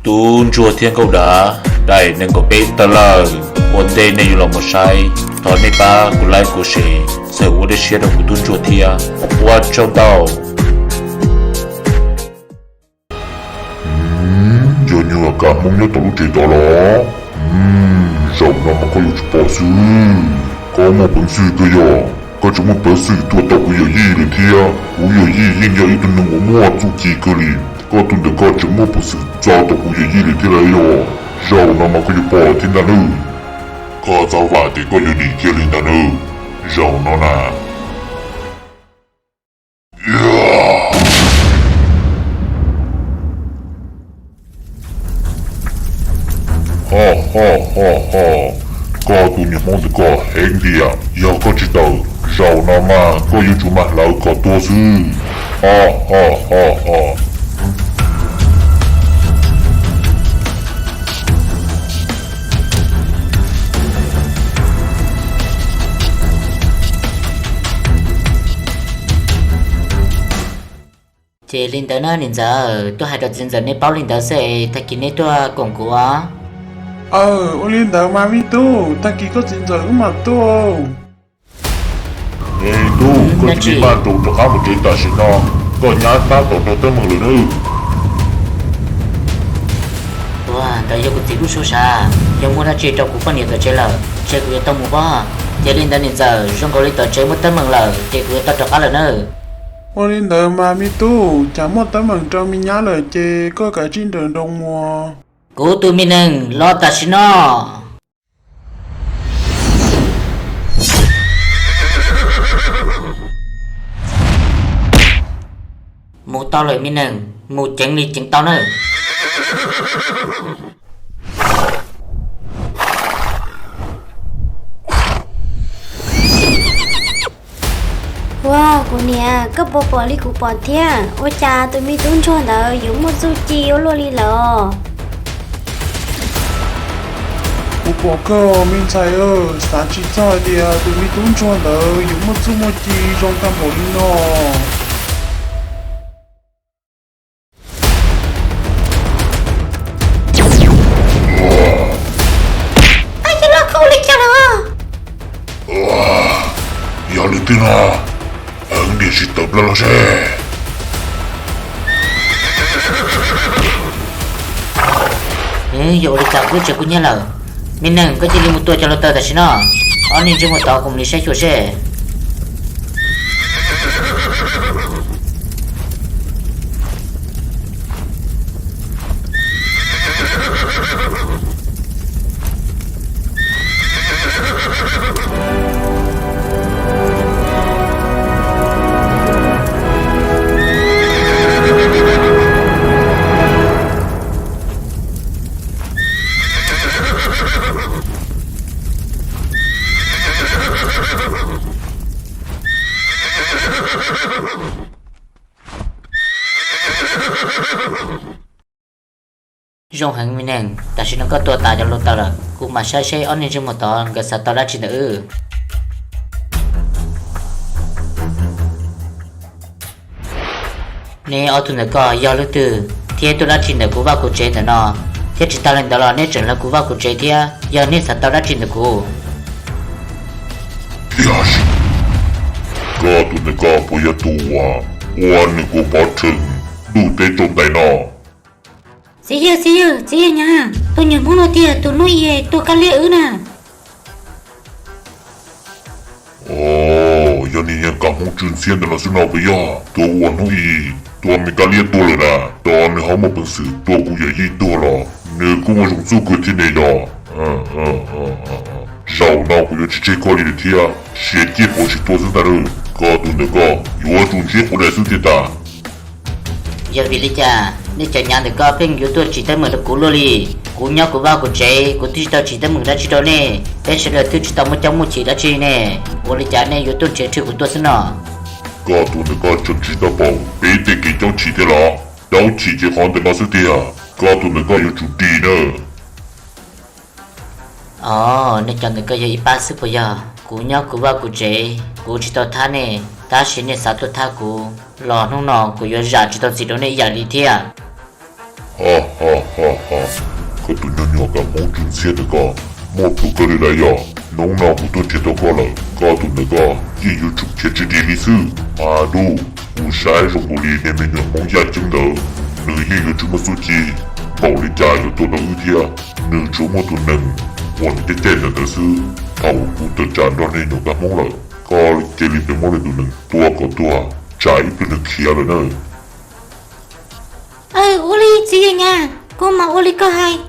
Tub Ntsuag thiab Nkauj Dav daim nees nkaum peb tawm lawm. Ua ntej nej yuav los mus saib, thov nej pab kuv like kuv share, txhawm ua dej siab rau kuv Tub Ntsuag thiab. Ua tsaug ntau. Yog nyuag kaj hmoob nyob tom lub tsev tod los? Zaum no mas koj yuav tsum pom xwb. Koj muaj peev xwm kawg yog, koj tseem muaj peev xwm tua tau kuv yawm yij lawm thiab. Kuv yawm yij yeej yog ib tug neeg uas muaj txuj ci kawg li. Koj tus ntawm koj tseem muaj peev xwm txo tau kuv yawm yij lawm thiab lauj. Zaum no mas koj yuav pom thiab ntag nawb. Koj txhob vam tias koj yuav dim kiag li ntag nawb. Zaum no na. Ho ho ho ho, koj tus niag hmoob ntawm koj heev tiag, yog koj tsis tawm, zaum no mas koj yuav tsum mag hlawv kom tuag xwb. Ho ho ho ho. Ces li ntawd na niam ntxawm, tuaj hais rau txiv ntxawm neb paub li ntawd xwb es tag kis neb tuaj koom kuv os. Aw, ua li ntawd mas me tub, tag kis koj txiv ntxawm wb mam tuaj. Me tub, koj cia li maj nroos rov qab mus tsev tam sim no, koj nyab tab tom raug teeb meem lawm nawb. Ua ntawd yog kuv txiv lub suab sav, yog muaj dab tsi rau kuv poj niam tom tsev lawm ces kuv yuav tau mus pab. Ces li ntawd niam ntxawm, zoo nkaus li tom tsev muaj teeb meem lawm ces kuv yuav tau rov qab lawm nawb. Ua li ntawd mas me tub, cas muaj teeb meem rau me nyab lawm ces koj kav tsij nrawm nroos mus. Kuv tus me neeg, los tam sim no. Mus tau lawm me neeg, mus ceev li ceev tau nawb. Ua kuv niam, koj puas pom li kuv pom thiab? Ua cas tus me tub ntsuag ntawd yuav muaj txuj ci ua luaj li lawm? Kuv pom kawg me ntxhais, xav tsis txog hais tias tus me tub ntsuag ntawd yuav muaj txuj muaj ci zoo tag npaum li no. Ab, yog los koj ua li cas lawm? Yog li twg no, niam sib tawm plaws los seb. Yog ua li cas kuv tseem kuj nyiag lawm. Me neeg, koj cia li mus tua cov hluav taws tam sim no. Ob niag ntsej muag tod, kuv mus li saib xyuas seb. Zoo heev me neeg, tam sim no koj tua tas cov hluav taws lawm, kuv mam saib seb ob niag ntsej muag tod nkawd xav tau dab tsi ntawm wb. Neb ob tug ntawm koj yog leej twg thiab tuaj dab tsi ntawm kuv vaj kuv tsev ntawm no? Thiab tsis tas li ntawd los neb tseem hlawv kuv vaj kuv tsev thiab, yog neb xav tau dab tsi ntawm kuv? Koj tus ntawm koj puas yog tus uas ua nws kuv pov rhees ntuj teb tsaus ntais no? Txiv yawg, txiv yawg, txiv yawg, nyab, tus niag hmoob no tiag, tus hnub i tuag kab liab wb na. Yog niag niag kaj hmoob tsw ntxhiab ntawm no xwb no puas yog? Tus ua hnub i tua me kab liab tuag lawm na, tos nws ho muaj peev xwm tua kuv yawm yij tuag los nws kuj muaj zoo txuj kawg thiab ne yog. Zaum no kuv yuav tsis tseg koj li lawm thiab, sia ciaj pauv tsis tua xwb ntag lauj. Koj tus ntawm koj yuav tsum ntsib quav daim xwb thiaj tas. Yog vim li cas nej cov nyab ntawm koj pheej yuav tuaj tsim teeb meem rau kuv luaj li? Kuv nyob kuv vaj kuv tsev, kuv twb tsis tau tsim teeb meem dab tsi rau nej, peb sawv daws twb tsis tau muaj coob muaj chim dab tsi ne, ua li cas nej yuav tuaj nrhiav rhwv kuv tuaj xwb no? Koj tus ntawm koj tseem tsis tau pom peb tej kev coob chim thiab los? Coob chim ces qhov ntawm no xwb tiag, koj tus ntawm koj yuav tsum dim nawb. Os, nej cov ntawm koj yog ib pab xwb puas yog? Kuv nyob kuv vaj kuv tsev, kuv tsis tau thab nej, tab sis nej xav tuaj thab kuv los hnub no kuv yuav zam tsis tau txim rau nej ib yam li thiab. Hmoob Tswv Ntxhiab ntawm koj muaj plhus kawg li lawm yog? Hnub no kuv tuaj nrhiav tau koj lawm, koj tus ntawm koj yeej yuav tsum khiav tsis dim li xwb. Mas dub, kuv saib zoo nkaus li niag me nyuam Hmoob yaj ceeb ntawd, nws yeej yuav tsum muaj txuj ci npaum li cas yuav tua tau wb thiab. Nws tsuas muaj tus nees uas nws caij caij ntawm ntawd xwb. Thaum kuv tawm tsam nrog niag nyuam kab Hmoob lawm, koj cia li pem muab nws tus nees tua kom tuag, tsam ib pliag nws khiav lawm na. Ua li txiv yawg Nyab, kuv mam ua li koj hais.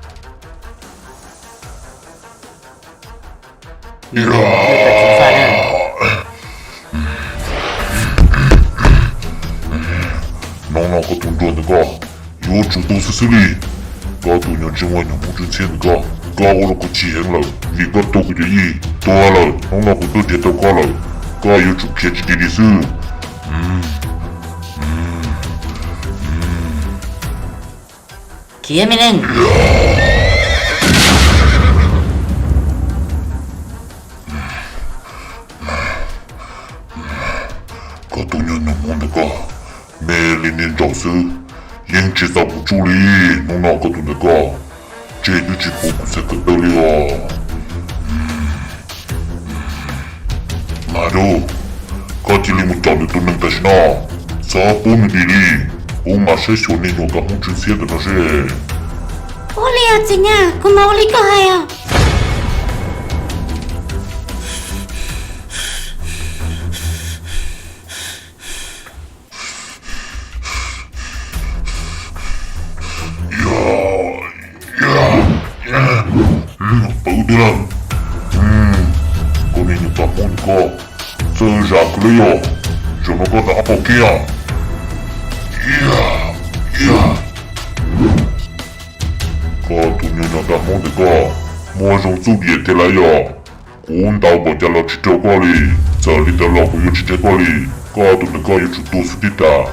Hnub no koj tus nruag ntawm koj yuav tsum tuag xwb xwb li. Koj tus nyuag ntsej muag nyuag Hmoob Tswv Ntxhiab ntawm koj, koj ua rau kuv chim heev lawm vim koj tua kuv cov yij tuag lawm. Hnub no kuv tuaj nrhiav tau koj lawm, koj yuav tsum khiav tsis dim li xwb. Khiav me neeg. Koj tus nyuag nus muag ntawm koj, me li niag ntsaum xwb, yeej tsis txaus kuv tsuj li. Hnub no koj tus ntawm koj, ntsej twb tsis pub kuv txhais ko taw li os. Mas dub, koj cia li mus caum nws tus nees tam sim no, txhob pub nws dim li. Kuv mam saib xyuas niag nyuam kab Hmoob Tswv Ntxhiab ntawm no seb. Ua li os txiv Nyab, kuv mam ua li koj hais os. Pawv twg lawm? Koj niag nyuag kab Hmoob ntawm koj, txawj zam kawg li yog. Zaum no koj rov qab pom kiag. Koj tus nyuag nyuag kab Hmoob ntawm koj, muaj zoo txuj diam tiag lawm yog. Kuv ntaus npaum cas los tsis raug koj li, txawm li ntawd los kuv yuav tsis ntshai koj li. Koj tus ntawm koj yuav tsum tuag xwb thiab tas.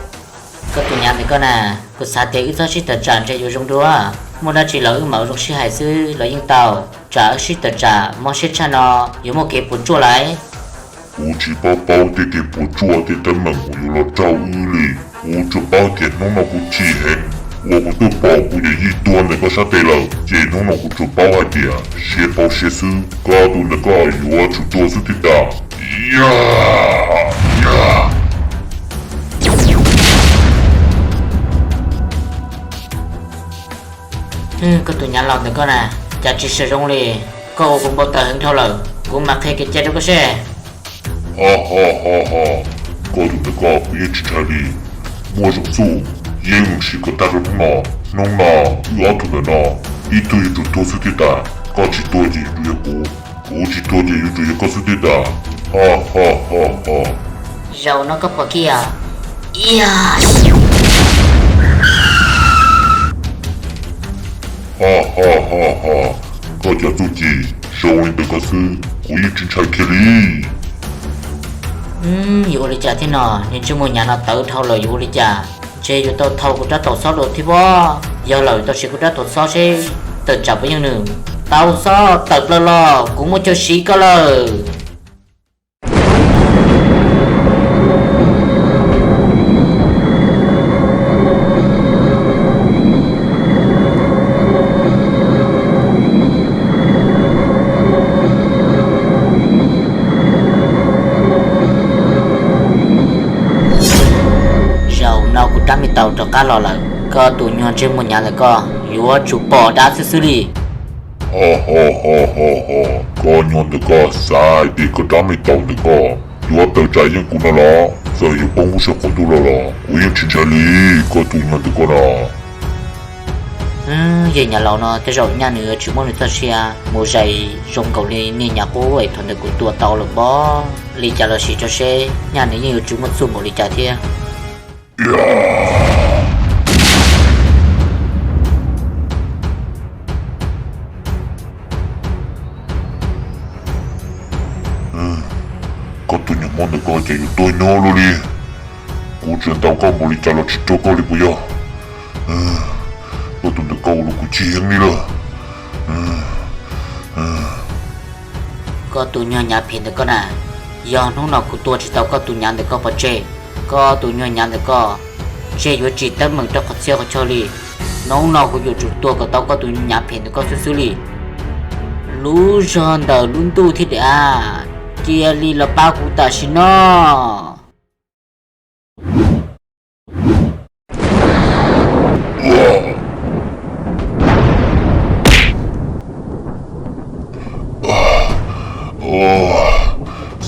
Koj tus nyav ntawm koj na, kuv xav tias wb txhob sib tawm tsam ntshe yuav zoo dua. Muaj dab tsi los wb mam ua zoo sib hais xwb los yeej tau, tsam wb sib tawm tsam mob siab tshaj no yuav muaj kev puas tsuaj lawm. Kuv tsis paub paub tej kev puas tsuaj tej teeb meem uas yuav los raug wb li. Kuv tsuas paub tias hnub no kuv chim heev uas kuv tuaj pom kuv yawm yij tuag ntawm koj sab tes lawm, ces hnub no kuv tsuas paub hais tias siab paub siab xwb, koj tus ntawm koj yuav tsum tuag xwb thiab tas. Koj tus nyav laus ntawm koj na, cas tsis sawv zoo li. Koj ua kuv npau taws heev dhau lawm, kuv mam qhia kev cai rau koj seb. Ho ho ho ho, koj tus ntawm koj kuv yeej tsis ntshai li. Muaj zoo txuj, yeej sim kom tag rau hnub no. Hnub no wb ob tug ntawm no, ib tug yuav tsum tuag xwb thiab tas. Koj tsis tuag ces yuav tsum yog kuv, kuv tsis tuag ces yuav tsum yog koj xwb thiab tas. Ho ho ho ho. Zaum no koj pom kiag. Ho ho ho ho, koj cov txuj ci zoo li ntawd koj xwb, kuv yeej tsis ntshai kiag li. Yuav ua li cas thiab no, niag ntsej muag nyav no tawv dhau lawm yuav ua li cas? Ntshe yuav tau thau kuv rab taus xob dua thiab pob. Yog lawm tau siv kuv rab taus xob seb tawm tsam puas yeej nws. Taus xob tawm plaws los kuv muaj chaw siv koj lawm. Zaum no kuv rab me taus rov qab los lawm, koj tus nyuag ntsej muag nyav ntawm koj yuav tsum pom dab xwb xwb li. Ho ho ho ho ho, koj nyuag ntawm koj xav hais tias koj rab me taus ntawm koj yuav tawm tsam yeej kuv no los? Txawm yuav poob lub sij hawm qhov twg los los kuv yeej tsis ntshai li, koj tus nyuag ntawm koj no. Yawg nyav laus no tej zaum nyaj nws tsis muab nws txoj sia mus zais zoo nkaus li niag nyav qub es thaum ntawd kuv tua tau lawm pob. Li cas los sim tso seb nyaj nws yeej yuav tsum muaj txuj npaum li cas thiab. Koj tus nyuag hmoob ntawm koj ces yuav tuag nyob luaj li. Kuv tseem ntaus koj npaum li cas los tsis raug koj li puas yog? Koj tus ntawm koj ua rau kuv chim heev li lawm. Koj tus nyuag nyav phem ntawm koj na, yog hnub no kuv tua tsis tau koj tus nyav ntawm koj pov tseg, koj tus nyuag nyav ntawm koj ntshe yuav tsim teeb meem rau qhov txhia qhov chaw li. Hnub no kuv yuav tsum tua kom tau koj tus nyav phem ntawm koj xwb xwb li. Lub zog ntawm lub ntuj thiab daim av, cia li los pab kuv tam sim no.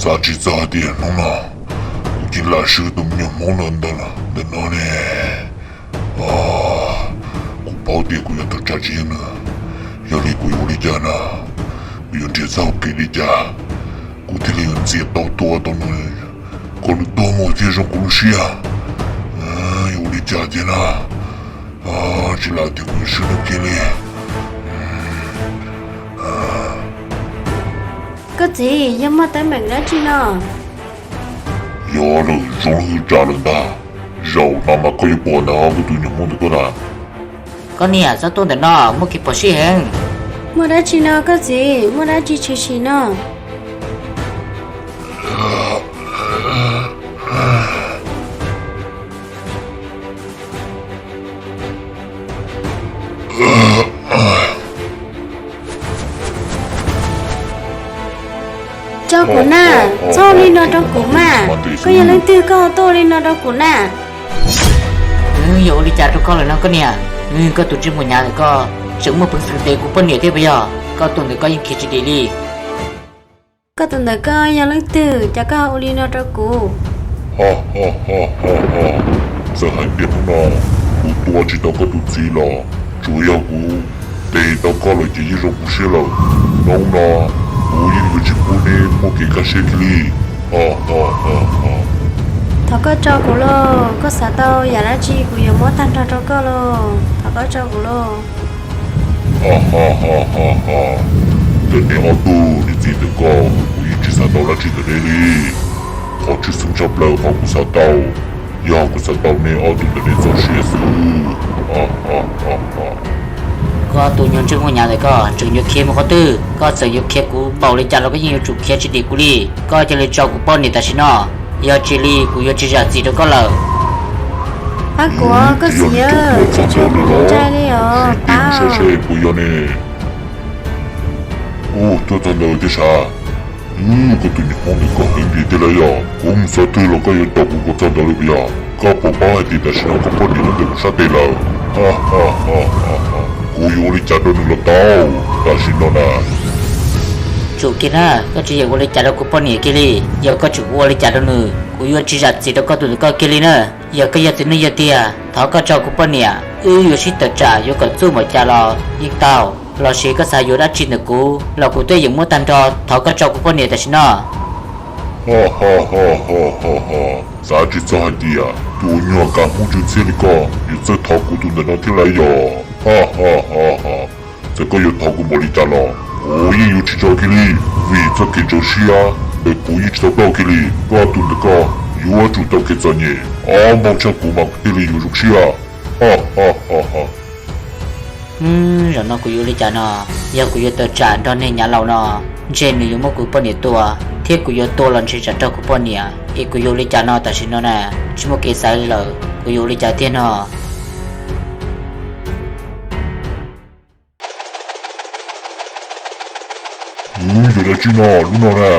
Xav tsis txog hais tias hnub no kuv cia li swb tus me nyuam hmoob no ntawm no ne. Kuv paub tias kuv yuav tawm tsam tsis yeej nws, yog li kuv yuav ua li cas na? Kuv yuav nrhiav txoj hau kev li cas kuv thiaj li yuav ntxias tau tua tau nws kom nws tuag mus thiaj zoo kuv lub siab? Yuav ua li cas thiab na? Tsis lam tias kuv yuav swb nws kiag li. Koj txiv, yog muaj teeb meem dab tsi no? Yog lawm, zoo li tsam lawm ntag. Zaum no mas koj yuav pom ntag koj tus nyuam hmoob ntawm koj na. Koj niam, txhob tuaj ntawm no, muaj kev phom sij heev. Muaj dab tsi no koj txiv, muaj dab tsi tshwm sim no? Tso kuv na, txhob ua li no rau kuv mas. Koj yog leej twg koj tuaj ua li no rau kuv na? Yog ua li cas rau koj lawm no koj niam? Koj tus ntsej muag hnyav ntawm koj tseem muaj peev xwm ntes kuv poj niam thiab puas yog? Koj tus ntawm koj yeej khiav tsis dim li. Koj tus ntawm koj yog leej twg, cas koj ua li no rau kuv? Txawm hais tias hnub no kuv tua tsis tau koj tus txiv los tsuas yog kuv ntes tau koj lawm ces yeej zoo kuv siab lawm. Hnub no kuv yeej yuav tsis pub neb muaj kev kaj siab kiag li. Thov koj tso kuv lauj, koj xav tau yam dab tsi kuv yuav muab tag nrho rau koj lauj, thov koj tso kuv lauj. Ntawm neb ob tug niam txiv ntawm koj, kuv yeej tsis xav tau dab tsi ntawm neb li. Qhov tshwj xeeb tshaj plaws qhov kuv xav tau, yog kuv xav tau neb ob tug ntawm neb txoj sia xwb. Koj tus nyuag ntsej muag hnyav ntawm koj tseem yuav khiav mus qhov twg? Koj txawm yuav khiav kuv npaum li cas los koj yeej yuav tsum khiav tsis dim kuv li. Koj cia li tso kuv poj niam tam sim no, yog tsis li kuv yuav tsis zam txim rau koj lawm. Pab kuv, koj txiv, tsis tso kuv mus ntsaj li os, pab. Ub, tuaj txog ntawd thiab sav. Koj tus nyuam hmoob ntawm koj heev li thiab lauj yog. Kuv mus xov twg los koj yuav tos kuv kom txog ntawd li puas yog? Koj puas paub hais tias tam sim no koj poj niam nyob ntawm kuv sab tes lawm? Kuv yuav ua li cas rau nws los tau tam sim no na? Tsum kiag na, koj tsis yeem ua li cas rau kuv poj niam kiag li. Yog koj tseem ua li cas rau nws, kuv yuav tsis zam txim rau koj tus ntawm koj kiag li na. Yog koj yog txiv neej yog tiag, thov koj tso kuv poj niam, wb yuav sib tawm tsam, yuav kom txuj npaum cas los yeej tau. Los sis koj xav yuav dab tsi ntawm kuv los kuv twb yeem muab tag nrho, thov koj tso kuv poj niam tam sim no. Xav tsis txog hais tias tus uas nyuag kav hmoob tsw txhiab li koj yuav txawj thov kuv tus ntawm no thiab lauj yog. Txawm koj yuav thov kuv npaum li cas los kuv yeej yuav tsis tso kiag li, vim txoj kev ntxhov siab ntawm kuv yeej tsis tau ploj kiag li. Koj tus ntawm koj yuav tsum tau kev txom nyem ob npaug tshaj kuv mas kuv thiaj li yuav zoo siab. Zaum no kuv yuav ua li cas no? Yog kuv yuav tawm tsam nrog niag nyav laus no, ntshe nws yuav muab kuv poj niam tua, thiab kuv yuav tua los ntshe tsam raug kuv poj niam. Es kuv yuav ua li cas no tam sim no na? Tsis muaj kev xav li lawm, kuv yuav ua li cas tiag no? Yog dab tsi no lub no na?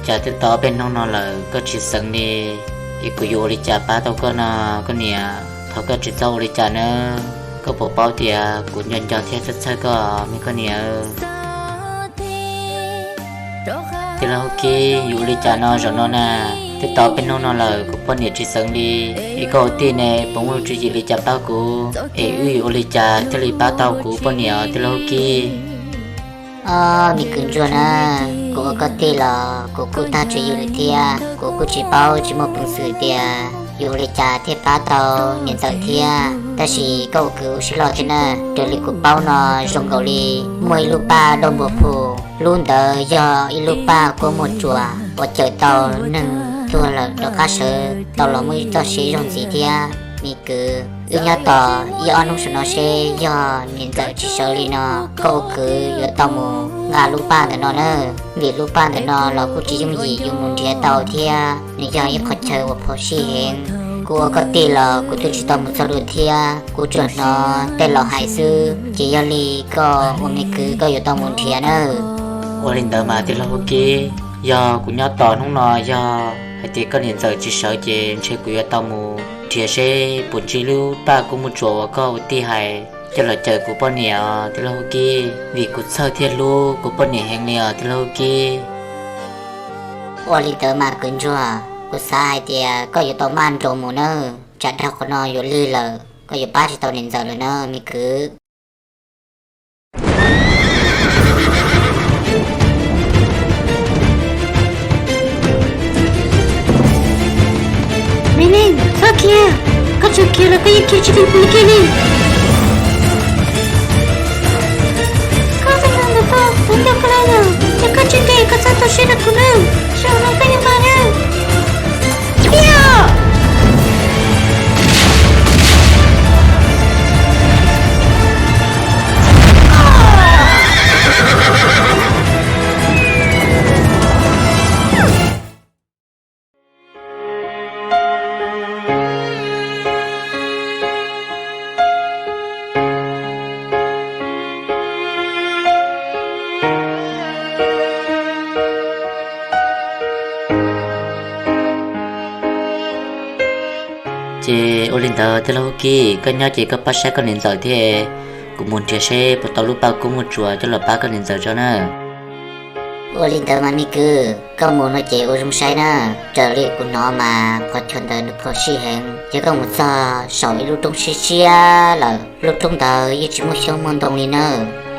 Cas twb tau ob peb hnub no lawm koj tsis xeev li, es kuv yuav ua li cas pab tau koj no koj niam? Thov koj tsis txhob ua li cas nawb, koj puas paub tias kuv nco nco thiab txhawj txhawj koj me koj niam. Tij laug Hub Kib, yuav ua li cas no zaum no na? Twb tau ob peb hnub no lawm kuv poj niam tsis xeev li, es koj ua tij ne puas muaj lub tswv yim li cas pab kuv, es wb yuav ua li cas thiaj li pab tau kuv poj niam tij laug Hub Kib? Ob, me kwv ntsuag na, kuv ua koj tij los kuv kuj tag tswv yim lawm thiab, kuv kuj tsis paub tsis muaj peev xwm tias yuav ua li cas thiaj pab tau niam ntxawm thiab. Tab sis koj ua kwv ua siab loj thiab na, raws li kuv paub no zoo nkaus li muaj ib lub paj dauj npua phu, lub ntawd yog ib lub paj kua muaj tsuas uas cawm tau neeg tuag lawm rov qab sawv tau los muaj ib txoj sia zoo ntxiv thiab me kwv. Wb nyob tos ib ob hnub saum no seb yog niam ntxawm tsis sawv li no, koj ua kwv yuav tau mus nqa lub paj ntawm no na, vim lub paj ntawm no los kuj tsis yooj yim yuav mus nrhiav tau thiab, nws yog ib qho chaw uas phom sij heev. Kuv ua koj tij los kuv twb tsis tau mus txog dua thiab, kuv tsuas hnov tej laus hais xwb, ces yog li koj ua me kwv koj yuav tau mus nrhiav nawb. Ua li ntawd mas tij laug Hub Kib, yog kuv nyob tos hnub no yog hais tias koj niam ntxawm tsis sawv ces ntshe kuv yuav tau mus nrhiav seb puas ntsib lub paj kua muaj tsuas uas koj ua tij hais coj los cawm kuv poj niam os tij laug Hub Kib, vim kuv txhawj thiab hlub kuv poj niam heev li os tij laug Hub Kib. Ua li ntawd mas kwv ntsuag, kuv xav hais tias koj yuav tau maj nroos mus nawb, tsam dhau qhov no yuav lig lawm koj yuav pab tsis tau niam ntxawm lawm na me kwv. Me neeg, txhob khiav, koj tseem khiav los koj yeej khiav tsis dhau kuv li kiag li. Koj txhob ntawm koj, kuv nco koj lawm, ces koj tsis ntes koj txhob tau siab rau kuv nawb, zaum no koj yuav mam nawb. Ces ua li ntawd tij laug Hub Kib, koj nyob ces koj pab saib koj niam ntxawm thiab, kuv mus nrhiav seb puas tau lub paj kub muaj tsuas coj los pab koj niam ntxawm tso na. Ua li ntawd mas me kwv, koj mus no ces ua zoo saib na. Raws li kuv hnov mas qhov chaw ntawd nws phom sij heev, yog koj mus txog saum ib lub roob siab siab lawm, lub roob ntawd yeej tsis muaj xyoob muaj ntoo li na.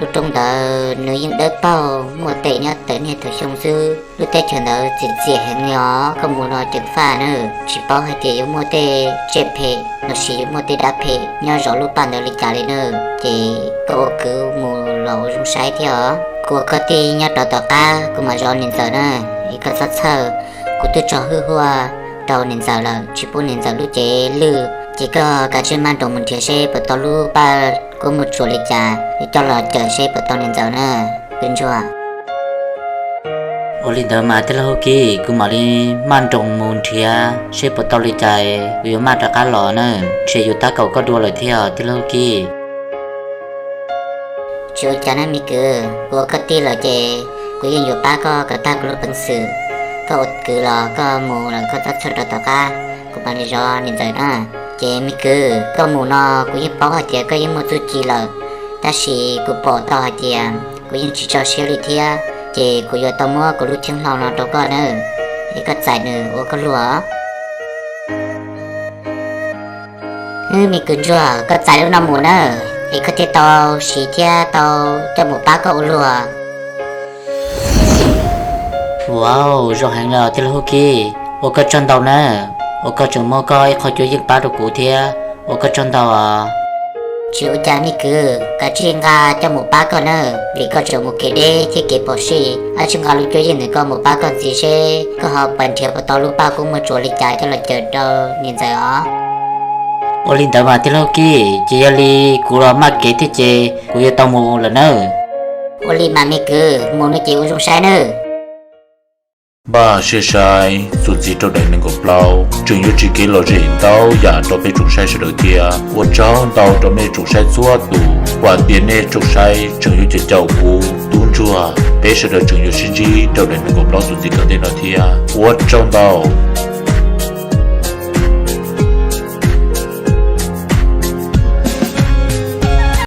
Lub roob ntawd nws yeej dawb paug muaj tes nyob tawm niaj tawm xyoo xwb. Lub teb chaws ntawd txias txias heev li os, koj mus no ceev faj na, tsis paub hais tias yuav muaj tej tsiaj phem lossis yuav muaj tej dab phem nyob zov lub paj ntawd li cas li na. Ces koj ua kwv mus los ua zoo saib thiab os. Kuv ua koj tij nyob rau tom qab kuv mam zov niam ntxawm na, es koj txhob txhawj. Kuv twb tso hwj huaj rau niam ntxawm lawm, tsis pub niam ntxawm lub cev lwj, ces koj kav tsij maj nroos mus nrhiav seb puas tau lub paj kub muaj tsuas li cas, yuav coj los cawm seb puas tau niam ntxawm na, kwv ntsuag. Ua li ntawd mas tij laug Hub Kib, kuv mam li maj nroos mus nrhiav seb puas tau li cas, kuv yuav maj rov qab los na, ntshe yuav tab kaum koj dua lawm thiab tij laug Hub Kib. Tsis ua cas na me kwv, kuv ua koj tij lawm ces kuv yeej yuav pab koj kom tag kuv lub peev xwm. Koj ua kwv los koj mus lawm koj txhob txhawj rau tom qab, kuv mam li zov niam ntxawm na. Ces me kwv, koj mus no kuv yeej paub hais tias koj yeej muaj txuj ci lawm, tab sis kuv pom tau hais tias kuv yeej tsis tso siab li thiab, ces kuv yuav tau muab kuv lub cheeb hlau no rau koj nawb, es koj txais nws ua koj luag. Hwb, me kwv ntsuag, koj txais lub no mus nawb, es koj thiaj tau siv thiab tau coj mus pab koj ua luag. Wow, zoo heev li tij laug Hub Kib, ua koj tsaug ntau na, uas koj tseem muab koj ib qho cuab yeej pab rau kuv thiab, ua koj tsaug ntau os. Tsis ua cas me kwv, kav tsij nqa coj mus pab koj nawb, vim koj tseem mus kev deb thiab kev phom sij, kav tsij nqa lub cuab yeej ntawm koj mus pab koj ntxiv seb koj ho pais nrhiav puas tau lub paj kub muaj tsuas li cas coj los cawm rau niam ntxawm os. Ua li ntawd mas tij laug Hub Kib, ces yog li kuv los maj kev thiab ces kuv yuav tau mus lawm nawb. Ua li mas me kwv, mus no ces ua zoo saib nawb. Npaj siab saib txuas ntxiv rau daim nees nkaum plaub, tseem yuav tsis kev lom zem ntau yam rau peb tsoom saib sawv daws thiab. Ua tsaug ntau rau mej tsoom saib txhua tus Vam tias nej tsoom saib tseem yuav caum kuv tub ntsuag, peb sawv daws tseem yuav sib ntsib rau daim nees nkaum plaub txuas ntxiv tom ntej no thiab, ua tsaug ntau.